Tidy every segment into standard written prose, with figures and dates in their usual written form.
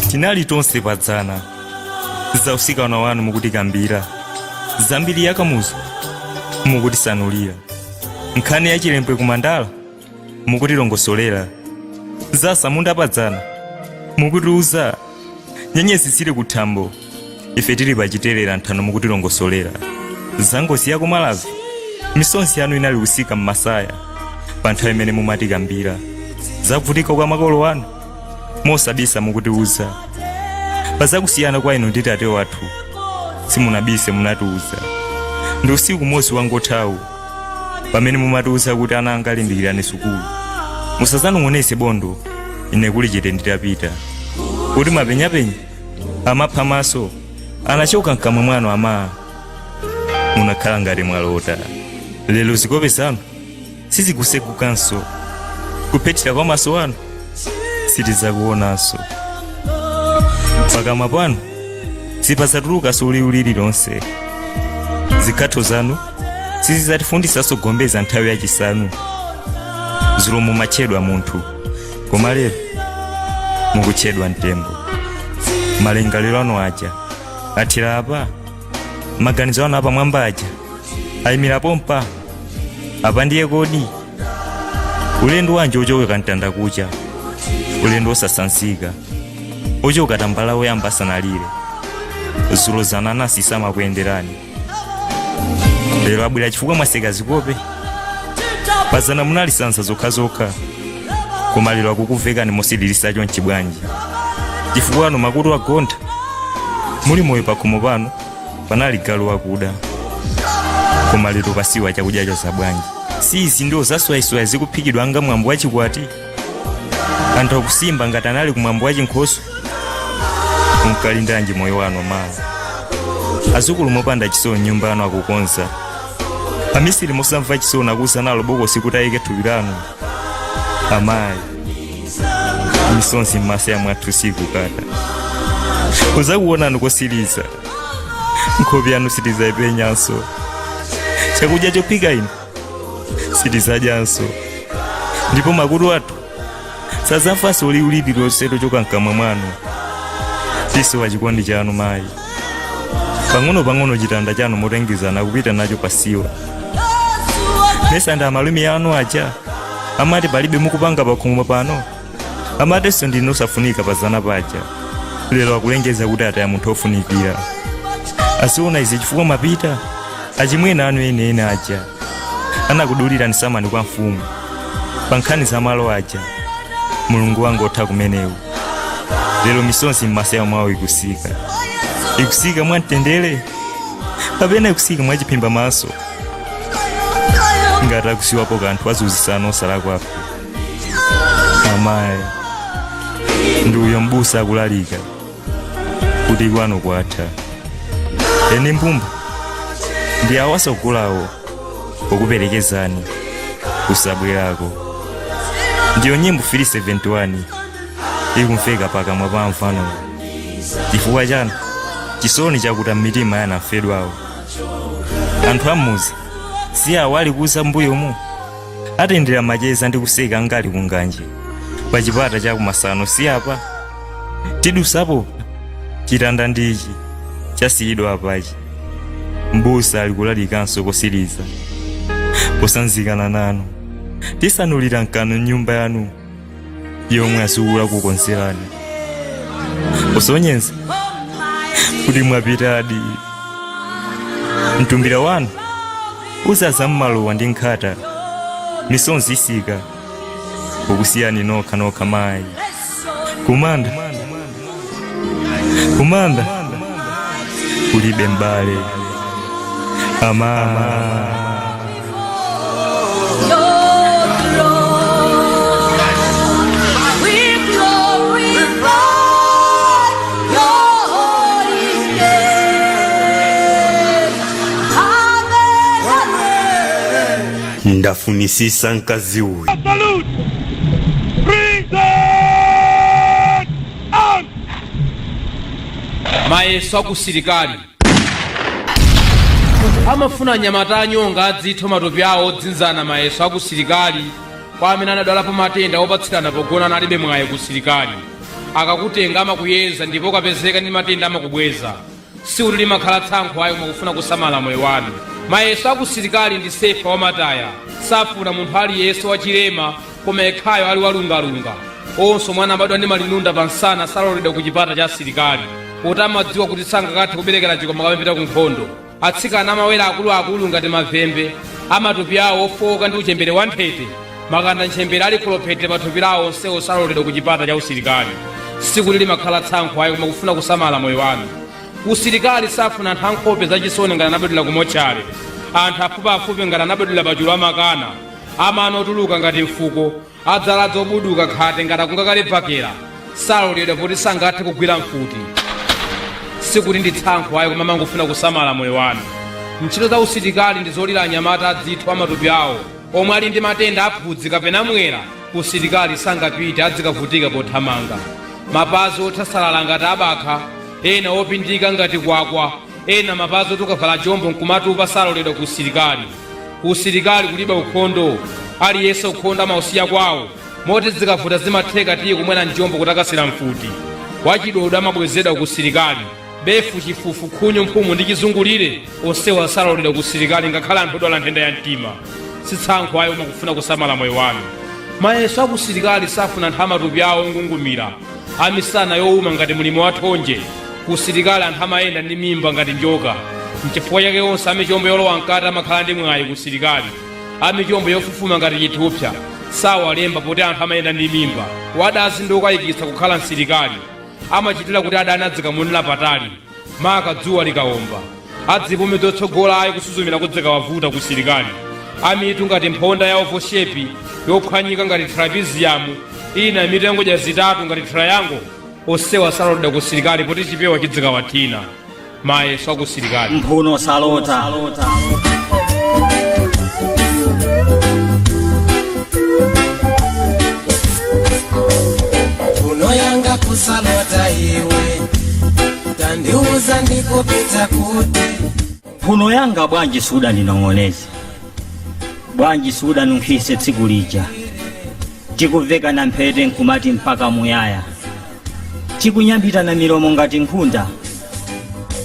Tinali tonse padzana. Za usikana wanu mukutikambira, zambiri ya Kamuzu mukutisanulira, nkhani ya Chilembwe kumandala mukutilongosolera, za samunda padzana mukutiuza, nyenyezi zili kuthambo ife tili pachiterera nthano mukutilongosolera, za ngozi ya kumalawi misonzi yanu inali kusika m'masaya pa nthawi imene mumatikambira zakuvutika kwa makolo anu mosabisa mukutiuza, pazakusiyana kwa inu ndi tate wathu simunabise munatiuza. Ndi usiku umodzi wangothawu pamene mumatiuza kuti ana anga limbikirani sukulu, musazanong'oneze bondo ine kuli chete nditapita, kuti mapenyapenya amapha maso anachoka mkamwa mwanu ama munakhala ngati mwalota. Lero zikope zanu sizikusegukanso, kuphethira kwa maso anu sitizakuonanso, pakamwa panu sipazatulukanso liwu lililonse, zikhatho zanu sizizatifundisanso gombeza nthawi yachisanu. Zulo mumatchedwa munthu, koma lero mukutchedwa mtembo. Malingaliro anu aja athera apa, maganizo anu apamwamba aja ayimira pompa apa. Ndiye kodi ulendo wanji ochoka mtanda kucha, ulendo osasansika ochoka tambala woyamba asanalire? Zulo zananasi samakuyenderani, lero abwera chifukwa mwaseka zikope. Pazana munali sansa zokhazokha, koma lero akukuvekani mosilirisa chonchi bwanji? Chifukwa anu makutu agontha. Muli moyo pakhomo pano panali galu wakuda, koma lero pasiwa chakudya choza bwanji? Si izi ndiwo zaswayiswayi zikuphikidwa anga mwambo wa chikwati? Anthu akusimba ngati anali kumwambo wa chinkhoswe. Munkalindanji moyo wanu mayi? Azukulu mopanda chisoni nyumba yanu akukonza, amisiri mosamva chisoni akuza nalo bokosi kuti ayike thupi lanu. Amayi, misonzi m'masaya mwathu sikukata. Kuzakuonani kosiriza, nkhope yanu sitizayipenyanso, chakudya chophika inu sitizadyanso, ndipo makutu athu sazamvanso liwu lililonse lochoka mkamwa mwanu. Tisowa chikondi chanu mayi. Pang'ono pang'ono chitanda chanu motengezana kupita nacho pasiwa. Mesa ndi amalume anu aja amati palibe mukupanga pakhomo pano, amatinso ndinu osafunika pazana paja. Lero akulengeza kuti ataya munthu ofunikira. Aziona izi chifukwa mapita achimwene anu ene aja anakudulirani samani kwa mfumu pa nkhani za malo aja. Mulungu wanga otha kumenewu. Lero misonzi m'masaya mwawo ikusika, ikusika mwamtendere kapena ikusika mwachiphimba maso? Ngati akusiwapo kanthu azuzisana osalakwafe. Amayi, ndi uyo mbusa akulalika kuti kwanu kwatha. Eni mbumba ndi awasogolawo pokuperekezani kusabwerako. Ndiyo nyimbo 371 ikumveka pakamwa pa mfano. Chifukwa chanu chisoni chakuta m'mitima ya anamfedwawo. Anthu ammuzi si awo ali kuza mbuyomu atendera macheza ndi kuseka ngali kunganje pa chipata cha kumasano. Si apa tidusapo, chitanda ndichi chasiyidwa apachi. Mbusa ali kulalikanso kosiriza posanzikana nanu. Tisanulira mkano nyumba yanu yomwe azukulu akukonzerani, kusonyeza kuti mwapitadi. Mtumbira wanu uzaza mmalowa ndi nkhata, misonzi isika pokusiyani nokha nokha mayi. Kumanda, kumanda kulibe mbale ama. We glorify your holy name. Amen. Amen. Ndafunisisa mkazi uyu. Salute! Present! Arms! Mayeso akusilikali amafuna anyamata anyonga adzitho matupi awo odzinzana. Mayeso akusilikali kwa amene anadwalapo matenda opatsirana pogonana alibe mwayi kusilikali. Akakutenga amakuyeza ndipo ukapezeka ndi matenda amakubweza. Sikuti limakhala tsankho ayi, koma kufuna kusamala moyo wanu. Mayeso akusilikali ndi sefa wamataya. Safuna munthu aliyense wachilema, koma yekhayo ali walungalunga. Onse omwe anabadwa ndi malinunda pansana saloledwa ku chipata cha asilikali, poti amadziwa kuti sangakathe kuberekera chikwama akamapita ku nkhondo. Atsikana amawere akuluakulu ngati mavembe, amatupi awo ofowoka ndi uchembere wa nthete, makanda ntchembere ali kholophete pathupi lawo, onsewo saloledwa ku chipata cha usilikali. Sikuti limakhala tsankho ayi, koma kufuna kusamala moyo wanu. Usilikali safuna anthu ankhope zachisoni ngati anabadwira ku motchale, anthu afupiafupi ngati anabadwira pachulu amakana, amano otuluka ngati mfuko, adzala dzobuduka khate ngati akungakale bakera, saloledwa poti sangathe kugwira mfuti. Sikuti ndi tsankho ayi, koma amangofuna kusamala moyo wanu. Ntchito za usilikali ndi zolira anyamata adzitho amatupi awo omwe ali ndi matenda aphudzi kapena mwera. Usilikali sangapite, adzikavutika pothamanga. Mapazi othasalala ngati abakha, ena opindika ngati kwakwa, ena mapazi oti ukavala jombo nkumatupa, saloledwa ku usilikali. Ku usilikali kulibe ukhondo, aliyense ukhondo amausiya kwawo, moti zikavuta zimatheka tiye kumwera njombo kutakasira mfuti. Wachidodo amabwezedwa ku usilikali. Befu, chifufu, khunyu, mphumu ndi chizungulire, onsewa saloledwa ku usilikali, ngakhale anthu odwala nthenda ya mtima. Sitsankho ayi, koma kufuna kusamala moyo wanu. Mayeso akusilikali safuna anthu amatupi awo ongungumira, amisana yowuma ngati mlimi wa thonje. Ku usilikali anthu amayenda ndi mimba ngati njoka. Nchifukwa chake onse amichombo yolowa mkati amakhala ndi mwayi ku usilikali. Amichombo yofufuma ngati chithupsa sawalemba poti anthu amayenda ndi mimba. Wadazi ndi okayikitsa kukhala msilikali, amachitira kuti adani adzikamuonera patali, maka dzuwa likawomba. Adzipume zotsogola ayi, kusuzumira kudzikawavuta ku usilikali. Amitu ngati mphonda ya oval shape yophwanyika ngati trapezium, ina mitu yangodya zitatu ngati triangle, onsewa saloledwa ku usilikali poti chipewa chidzikawathina. Mayeso akusilikali. Mphuno salota. Mphuno yanga kusalota iwe, tandiuza ndikupita kuti? Mphuno yanga, bwanji sudandinong'oneze? Bwanji sudanunkhise tsiku lija tikuvekana mphete nkumati mpaka muyaya, tikunyambitana milomo ngati nkhunda?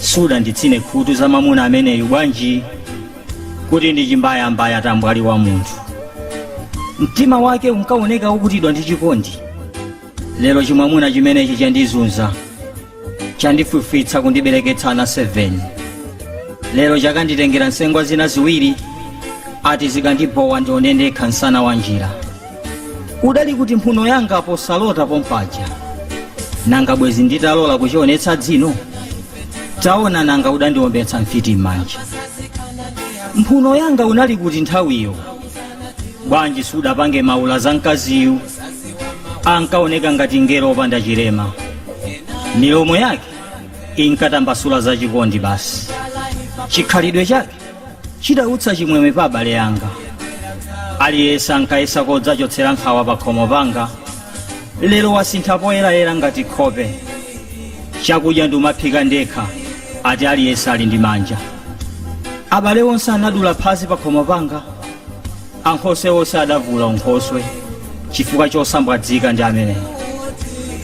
Sudanditsine khutu za mwamuna ameneyu bwanji, kuti ndi chimbayambaya tambwali wa munthu? Mtima wake unkaoneka wokutidwa ndi chikondi. Lero chimwamuna chimenechi chandizunza, chandifwifwitsa kundibereketsa ana 7. Lero chakanditengera nsengwa zina ziwiri, ati zikandibowa ndione ndekha msana wa njira. Udali kuti mphuno yanga posalota pompaja? Nanga bwezi nditalola kuchionetsa dzino? Taona, nanga udandiombetsa mfiti m'manja. Mphuno yanga, unali kuti nthawiyo? Bwanji sudapange maula za mkaziyu? Ankaoneka ngati ngelo opanda chilema, milomo yake inkatambasula zachikondi basi, chikhalidwe chake chidautsa chimwemwe pa abale anga. Aliyense ankayesa kodzachotsera nkhawa pa khomo panga. Lero wasintha poyerayera ngati khope. Chakudya ndimaphika ndekha, ati aliyense ali ndi manja. Abale onse anadula phazi pa khomo panga, ankhoswe onse adavula unkhoswe chifukwa chosambwadzika ndi ameneyo.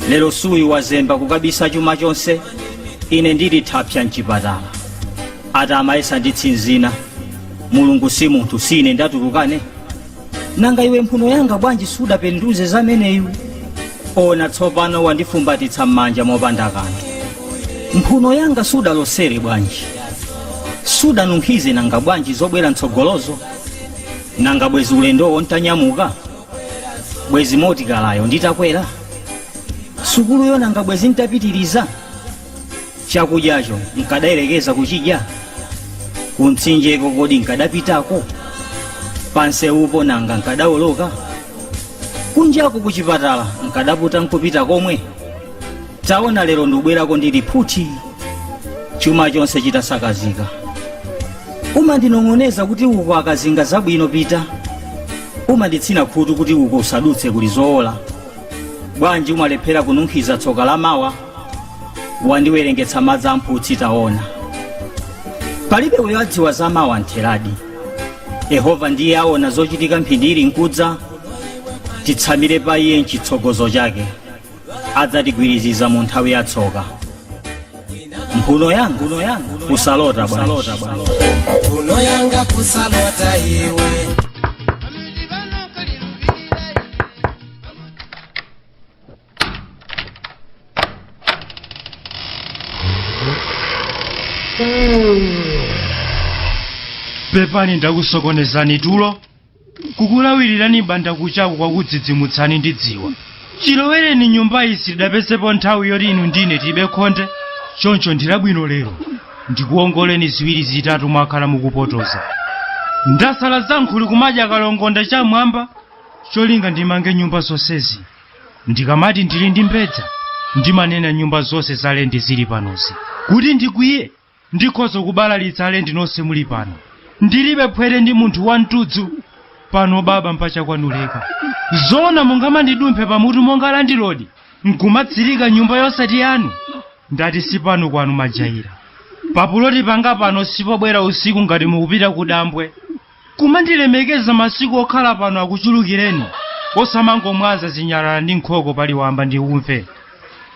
Lero suyu wazemba kukabisa chuma chonse, ine ndili thapsa mchipatala, ati amayesa ndi tsinzina. Mulungu si munthu, si ine ndatulukane. Nanga iwe mphuno yanga, bwanji sudapenduze zameneyu? Ona tsopano wandifumbatitsa m'manja mopanda kanthu. Mphuno yanga, sudalosere bwanji? Sudanunkhize nanga bwanji zobwera mtsogolozo? Nanga bwezi ulendowo ntanyamuka? Bwezi motikalayo nditakwera? Sukuluyo nanga bwezi ntapitiriza? Chakudyacho nkadayerekeza kuchidya? Kumtsinjeko kodi nkadapitako? Pansewupo nanga nkadawoloka? Kunjako kuchipatala nkadaputa nkupita komwe? Taona lero ndikubwerako ndili phuti, chuma chonse chitasakazika. Umandinong'oneza kuti uko akazinga zabwino pita, umanditsina khutu kuti uko usadutse kuli zowola. Bwanji umalephera kununkhiza tsoka la mawa? Wandiwerengetsa madzi amphutsi, taona. Palibe uyo adziwa za mawa ntheradi. Yehova ndiye aona zochitika mphindi ili nkudza. Titsamire pa iye mchitsogozo chake. Adzatigwiriziza mu nthawi ya tsoka. Mphuno yanga kusalota bwanji. Mphuno yanga kusalota iwe. Pepani, ndakusokonezani tulo, kukulawirirani banda kuchaku kwakudzidzimutsani ndi dziwa. Chilowereni nyumba iyi sidapezepo nthawi yoti inu ndine tibe khonde. Choncho ndilabwino lero ndikuwongoleni ziwiri zitatu mwakhala mukupotoza. Ndasala zankhuli kumadya kalongonda chamwamba, cholinga ndimange nyumba zonsezi. Ndikamati ndili ndi mbedza, ndimanena nyumba zonse za lendi zili panozi. Kuti ndikwiye, ndikhoza kubalalitsa alendi nonse muli pano. Ndilibe phwere ndi munthu wamtudzu pano. Baba, mpachakwanuleka zona mungamandidumphe pamutu monga landilodi nkumatsirika nyumba yosati yanu. Ndati sipano kwanu majaira papuloti panga pano, sipobwera usiku ngati mukupita kudambwe. Kumandilemekeza masiku okhala pano akuchulukireni, osamangomwaza zinyalala ndi nkhoko pali wamba. Ndiumve,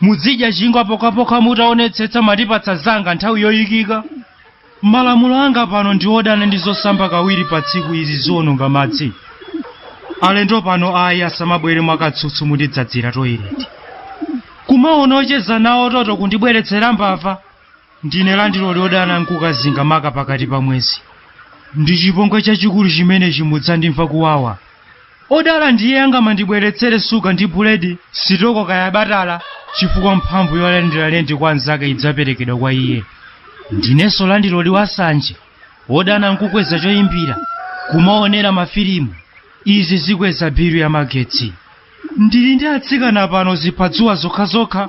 muzidya chingwa pokhapokha mutaonetsetsa matipatsa zanga nthawi yoyikika. Malamulo anga pano ndi odana ndi zosamba kawiri pa tsiku, izi ziwononga madzi. Alendo pano ayi, asamabwere mwakatsutsu mundidzadzira toilet. Kumaona ocheza nawo toto kundibweretsera mbava. Ndine landilodi odana nkukazinga maka pakati pa mwezi, ndi chipongwe chachikulu chimenechi, mudzandimva kuwawa. Odala ndiye angamandibweretsere suga ndi buledi, sitoko kaya batala, chifukwa mphamvu yolandira lendi kwa anzake idzaperekedwa kwa iye. Ndinenso landilodi wasanje wodana nkukweza choyimbira kumaonera mafilimu, izi zikweza bilu ya magetsi. Ndili ndi atsikana pano ziphadzuwa zokhazokha,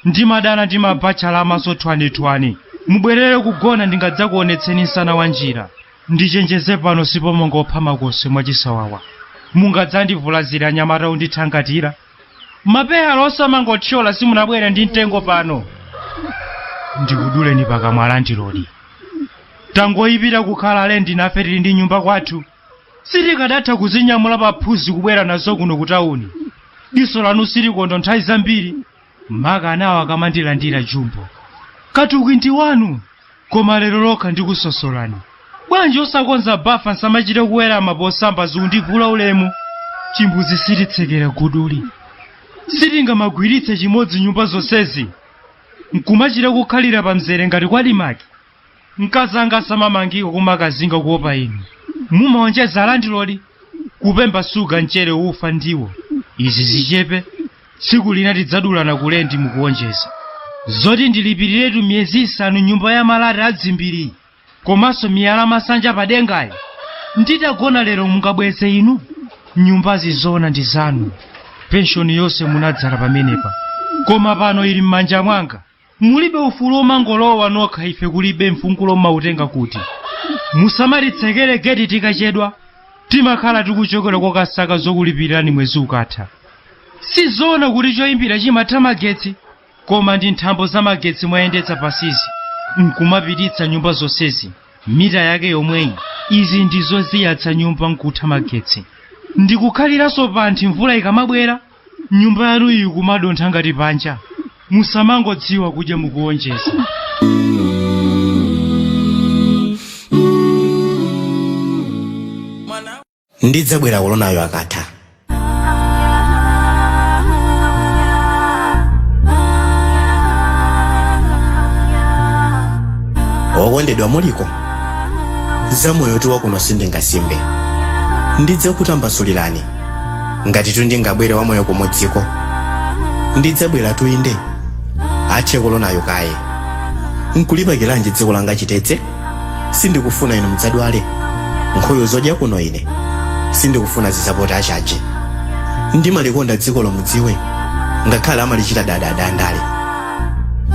ndimadana ndi mabachala amaso thwanithwani. Mubwerere kugona, ndingadzakuonetseni msana wa njira. Ndichenjeze pano, sipomongopha makoswe mwachisawawa, mungadzandivulazira anyamata undithangatira. Mapeyala osamangothyola, simunabwere ndi mtengo pano. Ndikuduleni pakamwa landilodi. Tangoyipira kukhala lendi, nafe tili ndi nyumba kwathu, sitikadatha kuzinyamula paphuzi kubwera nazo kuno ku tawuni. Diso lanu silikondo nthawi zambiri, maka anawo akamandilandira jumbo. Katuki ndi wanu, koma lero lokha ndikusosolani. Bwanji osakonza bafa, nsamachite kuwerama posamba, zikundivula ulemu. Chimbuzi sititsekera guduli, sitingamagwiritse chimodzi nyumba zonsezi nkumachita kukhalira pamzere ngati kwalimaki. Mkazanga samamangika kumakazinga kuopa inu, mumaonjeza landilodi kupemba suga, mchere, ufa ndiwo. Izi zichepe, tsiku lina tidzadulana kulendi. Mukuonjeza zoti ndilipiriretu miyezi 5 nyumba ya malata adzimbiri komanso miyala masanja padengayi. Nditagona lero mungabweze inu? Nyumbazi zona ndi zanu, penshoni yonse munadzala pamenepa, koma pano ili m'manja mwanga. Mulibe ufulu omangolowa nokha, ife kulibe mfungulo mmautenga kuti. Musamatitsekere geti tikachedwa, timakhala tikuchokera kokasaka zokulipirani mwezi ukatha. Sizoona kuti choyimbira chimatha magetsi, koma ndi nthambo za magetsi mwayendetsa pasizi nkumapititsa nyumba zonsezi mita yake yomweyi. Izi ndizo ziyatsa nyumba nkutha magetsi. Ndikukhaliranso panthi mvula ikamabwera, nyumba yanu iyi kumadontha ngati panja. Musamangodziwa kudya, mukuonjeza. Ndidzabwera kolonayo akatha. Okondedwa muliko zamoyo tiwa kuno, sindingasimbe. Ndidzakutambasulirani ngati tundingabwere wamoyo kumudziko. Ndidzabwera tuinde athe kolonayo kaye. Nkulipakiranji dziko langa chitedze? Sindikufuna inu mudzadwale. Nkhuyu zodya kuno ine sindikufuna zizapota achaje. Ndimalikonda dziko lomudziwe, ngakhale amalichita dadadandale.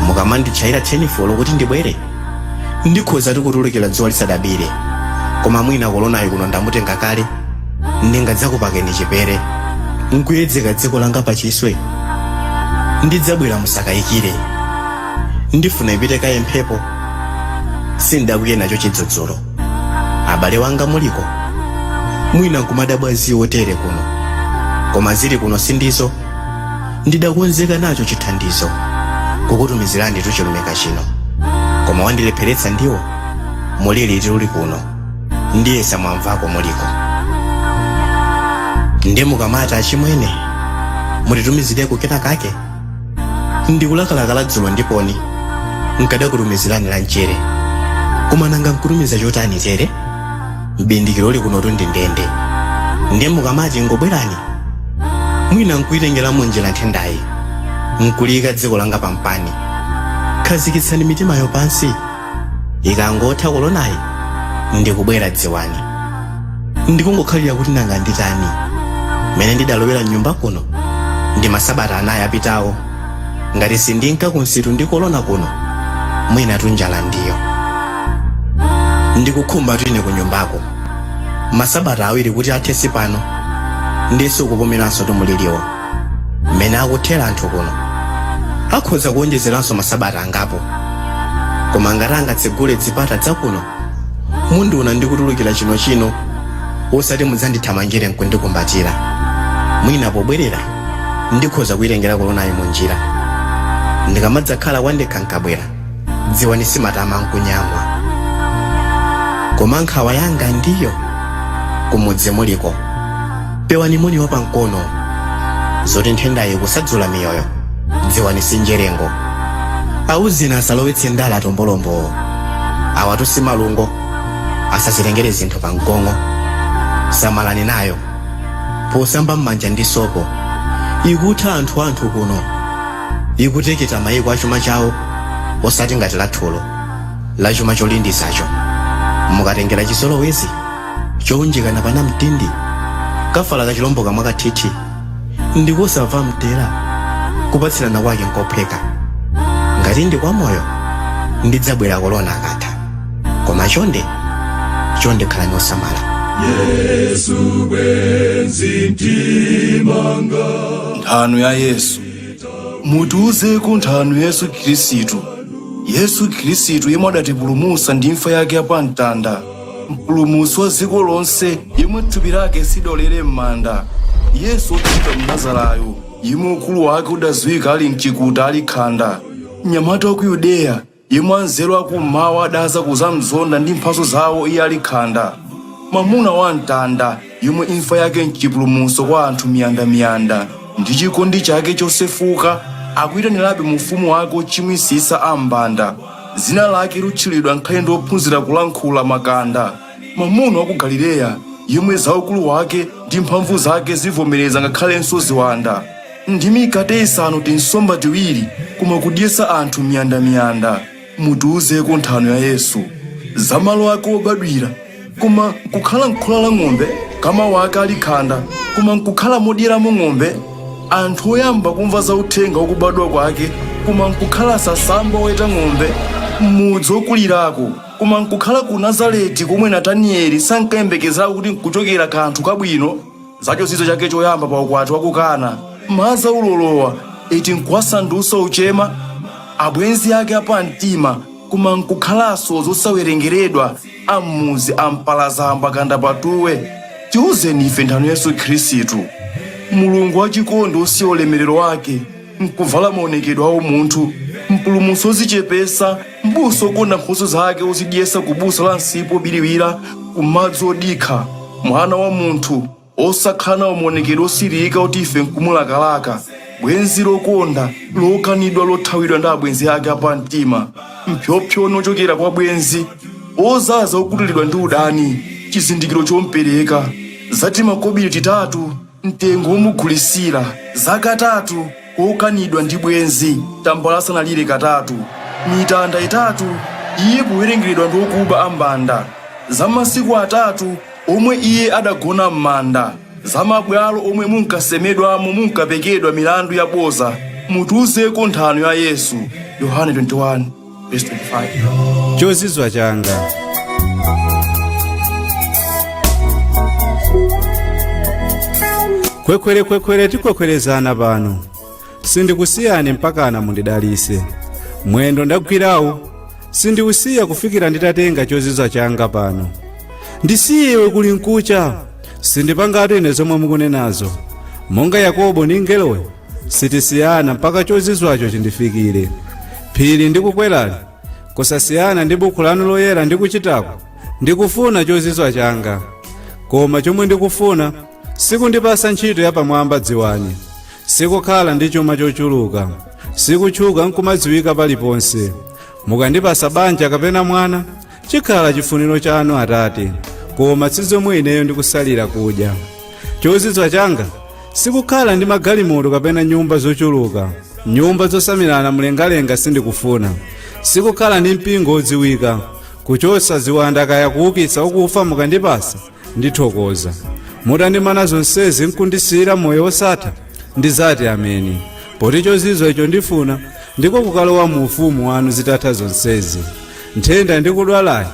Mukamanditchayira 10 folo kuti ndibwere, ndikhoza tikutulukira dzuwa lisadabire, koma mwina kolonayo kuno ndamutenga kale. Ndingadzakupakeni chipere nkuyedzeka dziko langa pachiswe. Ndidzabwera, musakayikire. Ndifuna ipite kaye mphepo, sindakwiye nacho chidzudzulo. Abale wanga muliko, mwina nkumadabwa ziwo tere kuno, koma zili kuno sindizo. Ndidakonzeka nacho chithandizo kukutumizirani tuchilumika chino, koma wandilepheretsa ndiwo mulili tuli kuno, ndiye samwamvako muliko. Ndi mukamati achimwene mutitumizireko kena kake, ndikulakalaka la dzulo ndiponi nkadakutumizirani la mchere, koma nanga nkutumiza chotani tere? Mbindikiro uli kunotu ndi ndende. Ndiye mukamati ngobwerani, mwina nkuitengeramo njira nthendayi nkuliyika dziko langa pampani. Khazikitsani mitimayo pansi, ikangotha kolonayi ndikubwera dziwani. Ndikungokhalira kuti nanga nditani mene ndidalowera mnyumba kuno ndi masabata anayi apitawo. Ngati sindinka kunsitu ndi kolona kuno, mwina tunjala ndiyo. Ndikukhumba twine ku nyumbako masabata awiri kuti athesi pano, ndiso kupomeranso tumuliliwo mmene akuthera anthu kuno. Akhoza kuonjezeranso masabata angapo, koma ngati angatsegule zipata dzakuno, mundiona ndikutulukira chino, osati mudzandithamangire nkundikumbatira. Mwina pobwerera ndikhoza kuyitengera kolonayi munjira. Ndikamadzakhala kwandekha nkabwera, dziwani simatama nkunyamwa, koma nkhawa yanga ndiyo kumudzi muliko. Pewani moni wapamkono, zoti nthendayi kusadzula miyoyo, dziwani sinjerengo. Auzina asalowetse ndala tombolombo, awatu si malungo, asazitengere zinthu pa mgongo. Samalani nayo posamba m'manja ndi sopo, ikutha anthu kuno, ikuteketa mayiko achuma chawo, osati ngati lathulo la chuma cholindizacho. Mukatengera chizolowezi chowunjikana pana mtindi, kafala kachilombo kamwa kathithi, ndikosamva mtera, kupatsirana kwake nkophweka. Ngati ndi kwa moyo ndidzabwera kolona akatha, koma chonde chonde khalani osamala. Nthano ya Yesu. Mutiuzeko nthano Yesu Khristu. Yesu Khristu yemwe adatipulumutsa ndi imfa yake yapamtanda, mpulumutsi wa dziko lonse, yemwe thupi lake sidolere m'manda. Yesu otchedwa Mnazarayo, yemwe ukulu wake udadziwika ali mchikuta ali khanda, mnyamata wa ku Yudeya, yemwe anzeru akummawa adaza kuzamzonda ndi mphatso zawo iye ali khanda, mwamuna wa mtanda, yemwe imfa yake mchipulumutso kwa anthu miyandamiyanda, ndi chikondi chake chosefuka akuyitanirabe mu ufumu wake ochimwisisa ambanda. Zina lake lutchulidwa nkhale ndi ophunzira kulankhula makanda, mwamuna wa ku Galileya, yemwe zaukulu wake ndi mphamvu zake zivomereza ngakhalenso ziwanda. Ndi mikate isanu tinsomba tiwiri, koma kudyetsa anthu miyandamiyanda. Mutiuzeko nthano ya Yesu, za malo ake obadwira, koma nkukhala nkhola la ng'ombe, kama wake ali khanda, koma nkukhala modyeramo ng'ombe. Anthu oyamba kumva za uthenga wakubadwa kwake, koma nkukhala sasamba oweta ng'ombe, m'mudzi wokulirako, koma nkukhala ku Nazareti komwe Natanieli sankayembekezera kuti nkuchokera kanthu kabwino. Zacho chake choyamba pa ukwati wa ku Kana, madzi aulolowa iti nkuwasandutsa uchema. Abwenzi ake apamtima, koma nkukhalanso zosawerengeredwa am'mudzi ampalazamba kanda patuwe. Tiuzeni ife nthano Yesu Khristu, Mulungu wachikondi osiya ulemerero wake nkuvala maonekedwe a umunthu, mpulumutsi ozichepesa, mbusa okonda nkhosa zake ozidyesa ku busa la msipu obiriwira ku madzi odikha, mwana wa munthu osakhala nawo maonekedwe osirika oti ife nkumulakalaka, bwenzi lokonda lokanidwa lothawidwa ndi abwenzi ake apamtima, mphyophyoni ochokera kwa bwenzi ozaza okutulidwa ndi udani, chizindikiro chompereka, zati makobiri titatu mtengo womugulisira, zakatatu wokanidwa ndi bwenzi, tambala asanalire katatu, mitanda itatu iye powerengeredwa ndi okuba ambanda, za masiku atatu omwe iye adagona m'manda, za mabwalo omwe munkasemedwamo munkapekedwa milandu yaboza. Mutiuzeko nthano ya Yesu. Yohane 21 verse 25. Chozizwa changa. Kwekwere tikwekwerezana pano, sindikusiyani mpakana mundidalise. Mwendo ndagwirawu sindiusiya kufikira nditatenga chozizwa changa pano. Ndisiye kuli nkucha, sindipangatu ine zomwe mukunenazo. Monga Yakobo ndi mngeloyo, Sitisiyana mpaka chozizwacho chindifikire. Phiri ndikukwerali kusasiyana ndi bukhu lanu loyera ndikuchitako. Ndikufuna chozizwa changa, koma chomwe ndikufuna sikundipasa ntchito yapamwamba. Dziwani, sikukhala ndi chuma chochuluka, sikutchuka nkumadziwika paliponse. Mukandipasa banja kapena mwana, chikhala chifuniro chanu Atate, koma sizomwe ineyo ndikusalira kudya. Chozizwa changa sikukhala ndi magalimoto kapena nyumba zochuluka, nyumba zosamirana mlengalenga sindikufuna. Sikukhala ndi mpingo odziwika, kuchosa ziwanda kaya kuukitsa okufa. Mukandipasa ndithokoza. Mutandimana zonsezi nkundisiyira moyo wosatha, ndizati ameni, poti chozizwa icho ndifuna ndiko kukalowa mu ufumu wanu zitatha zonsezi. Nthenda ndikudwalayi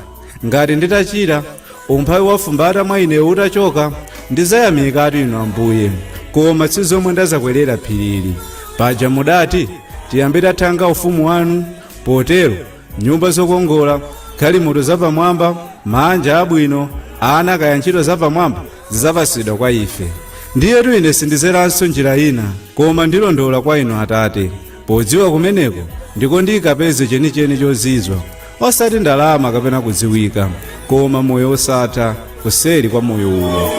ngati nditachira, umphawi wafumbata mwa ineyo utachoka, ndizayamikatu inu Ambuye, koma sizomwe ndazakwerera phirili. Paja mudati tiyambe tathanga ufumu wanu. Potero nyumba zokongola, galimoto zapamwamba, manja abwino, ana kaya ntchito zapamwamba zidzapasidwa kwa ife. Ndiyetu ine sindizeranso njira ina, koma ndilondola kwa inu Atate, podziwa kumeneko ndiko ndikapeze chenicheni chozizwa, osati ndalama kapena kudziwika, koma moyo osatha kuseri kwa moyo uno.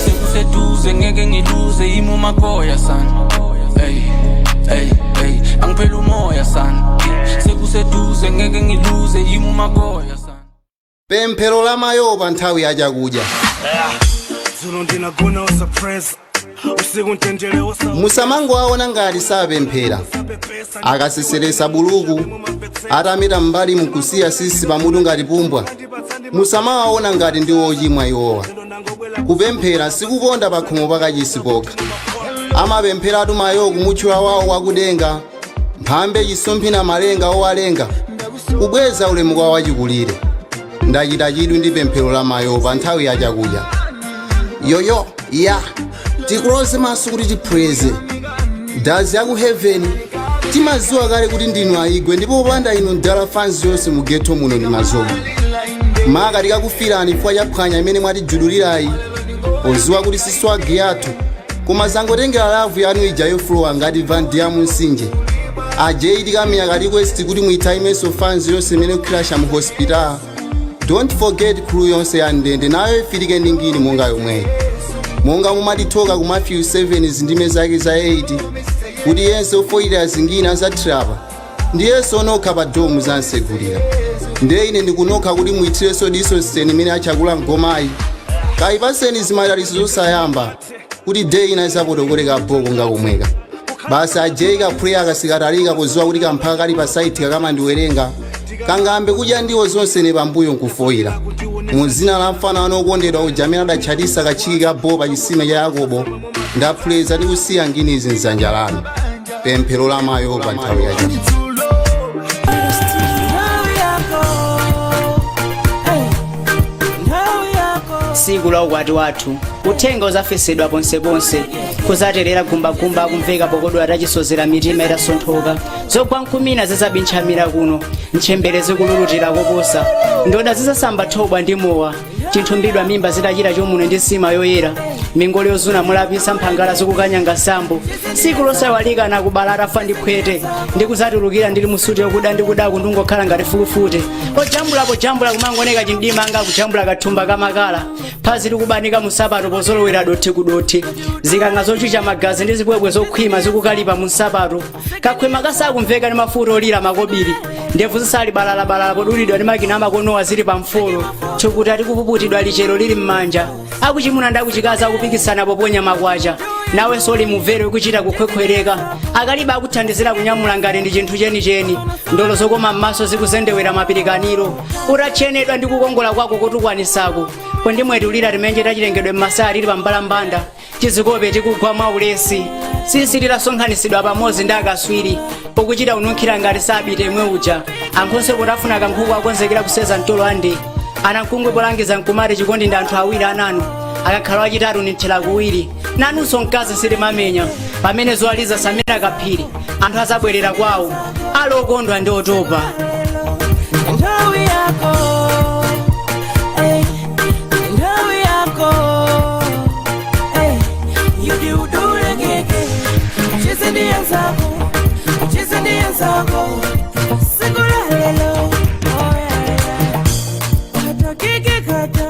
Sekuseduze, ngeke ngiluze imumakoya sana. Ey, ey, ey, angiphela umoya sana. Sekuseduze, ngeke ngiluze imumakoya sana. Pemphero la mayopa nthawi ya chakudya. Dzulo ndinagona osapresa, usiku mtendere osa. Musamangowaona ngati sapemphera. Akaseseresa buluku atameta mbali mukusiya sisi pamutu ngati pumbwa, musamawaona ngati ndi ochimwa iwowa. Kupemphera sikuponda pakhomo pakachisi pokha. Amapempheratu mayo kumutchula wawo wakudenga, mphambe chisumphina malenga owalenga, kubweza ulemu kwa wachikulire. Ndachita chidwi ndi pemphero la mayo pa nthawi ya chakudya. Yoyo ya tikuloze maso kuti tiphweze dazi ya ku heaven. Timaziwa kale kuti ndinu aigwe, ndipo popanda inu mdala fans yonse mu ghetto muno ndi mazoba. Maka tikakufirani chifukwa cha phwanya imene mwatijudulirayi, poziwa kuti si swag yathu, koma zangotengera love yanu ija yofulowa ngati vandiya mumsinje. Ajeyi, tikamenya ka request kuti muitaimenso fans yonse imene kukhirasha mu hospital. Don't forget crew yonse ya ndende, nayo ifirike ndi ngini monga yomweyo, monga mumatithoka ku Matthew 7 zindime zake za 8, kuti yense ofoyirira zingine azathirapa, ndiyenso onokha pa domu zansegulira. Ndiye ine ndikunokha kuti muithirenso diso seni imene achakula mgomayi, kayipaseni zimadaliso zosayamba kuti day ina izapotokoleka boko ngakumweka basi. Ajeyi, kaphule akasikatalika kuziwa kuti kamphaka kali pa site kakamandiwerenga, kangambe kudya ndiwo zonse ne pambuyo nkufoyira. Mu zina la mfano wanu okondedwa uja amene adatchatisa kachiki ka bo pa chisime cha Yakobo, ndaphuleza ndi kusiya nginizi mdzanja lanu. Pemphero la mayo pa nthawi yacho. Tsiku la ukwati wathu uthenga uzafesedwa ponseponse, kuzaterera gumbagumba akumveka pokodwa, tachisozera mitima itasonthoka, zogwa nkumina zizabintchamira kuno, ntchembere zikululutira koposa, ndoda zizasamba thobwa ndi mowa, chinthumbidwa mimba zitachita chomuno ndi nsima yoyera, mingolo yozuna mulapisa, mphangala zikukanyanga sambo. Tsiku losaiwalika nakubala atafa ndi phwete, ndikuzatulukira ndili musuti yokuda ndi kudaku, ndingokhala ngati fulufute ojambula pojambula, kumangoneka chimdima anga kujambula kathumba kamakala, phazi likubanika musapato pozolowera dothi kudothi, zikanga zochucha magazi ndi zibwebwe zokhwima zikukalipa munsapato, kakhwima kasakumveka ndi mafuta olira makobiri, ndevu zisali balalabalala podulidwa ndi makina amakonowa zili pamfolo, thukuta tikupuputidwa lichero lili m'manja, akuchimuna ndi akuchikazi akupikisana poponya makwacha, nawenso uli muvere ukuchita kukhwekhwereka, akalibe akuthandizira kunyamula ngati ndi chinthu chenicheni, ndolo zokoma m'maso zikuzendewera mapirikaniro, utatchenedwa ndi kukongola kwako kotukwanisako, kondimwetulira timenje tachilengedwe m'masaya tili pambalambanda, tizikope tikugwa mwaulesi, sisi titasonkhanitsidwa pamodzi ndi akaswiri, ukuchita ununkhira ngati sabite imwe uja, ankhonse potafuna kankhuku akonzekera kuseza mtolo andi anamkungwe, polangiza nkumati chikondi ndi anthu awiri, ananu akakhala wachitatu ni mthera kuwiri, nanunso mkazi sitimamenya. Pamene zowaliza samira kaphiri, anthu azabwerera kwawo ali okondwa ndi otopa. Nthawi yako, ey, nthawi yako, ey, Ucheze ndi anzako, ucheze ndi anzako. Siku la lelo. Oh yeah, yeah. Kata kiki kata.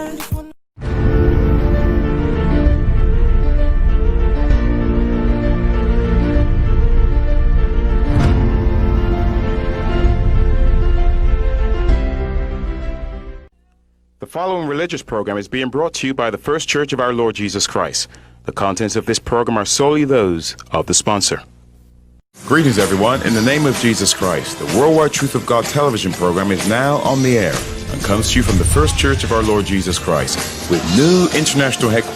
The following religious program is being brought to you by the First Church of Our Lord Jesus Christ. The contents of this program are solely those of the sponsor. Greetings, everyone. In the name of Jesus Christ, the Worldwide Truth of God television program is now on the air and comes to you from the First Church of Our Lord Jesus Christ with new international headquarters.